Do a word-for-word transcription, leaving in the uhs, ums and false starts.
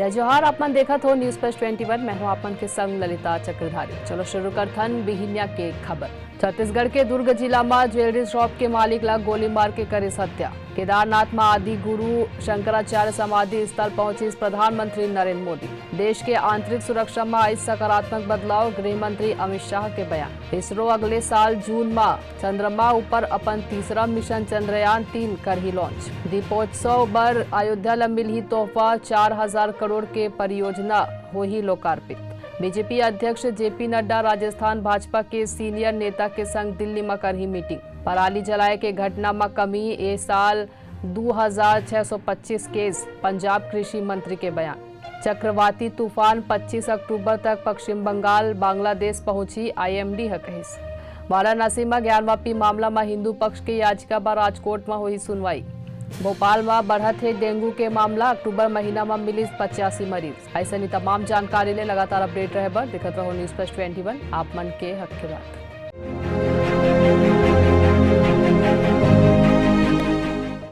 जय जोहार, आप मन देखत हो News Flash twenty one, मैं हूं आप मन के संग ललिता चक्रधारी। चलो शुरू करथन बिहिनिया के खबर। छत्तीसगढ़ के दुर्ग जिला म ज्वेलरी शॉप के मालिक ला गोली मार के करिस हत्या। केदारनाथ म आदि गुरु शंकराचार्य समाधि स्थल पहुंचिस प्रधानमंत्री नरेंद्र मोदी। देश के आंतरिक सुरक्षा म आइस सकारात्मक बदलाव, गृह मंत्री अमित शाह के बयान। इसरो अगले साल जून म चंद्रमा ऊपर अपन तीसरा मिशन चंद्रयान तीन करही लॉन्च। दीपोत्सव बर अयोध्या ल मिलही तोहफा, चार हजार करोड़ के परियोजना होही लोकार्पित। बीजेपी अध्यक्ष जेपी नड्डा राजस्थान भाजपा के सीनियर नेता के संग दिल्ली म करही मीटिंग। पराली जलाए के घटना म कमी, ए साल दू हजार छह सौ पच्चीस केस, पंजाब कृषि मंत्री के बयान। चक्रवाती तूफान पच्चीस अक्टूबर तक पश्चिम बंगाल, बांग्लादेश पहुंची, आईएमडी ह कहिस। वाराणसी म ज्ञानवापी मामला म हिंदू पक्ष के याचिका बर राजकोट म होही सुनवाई। भोपाल म बढ़त हे डेंगू के मामला, अक्टूबर महीना म मिलिस पचासी मरीज। अइसने तमाम जानकारी ले लगातार अपडेट रहे बर देखत रहो News Flash twenty one, आप मन के हक के बात।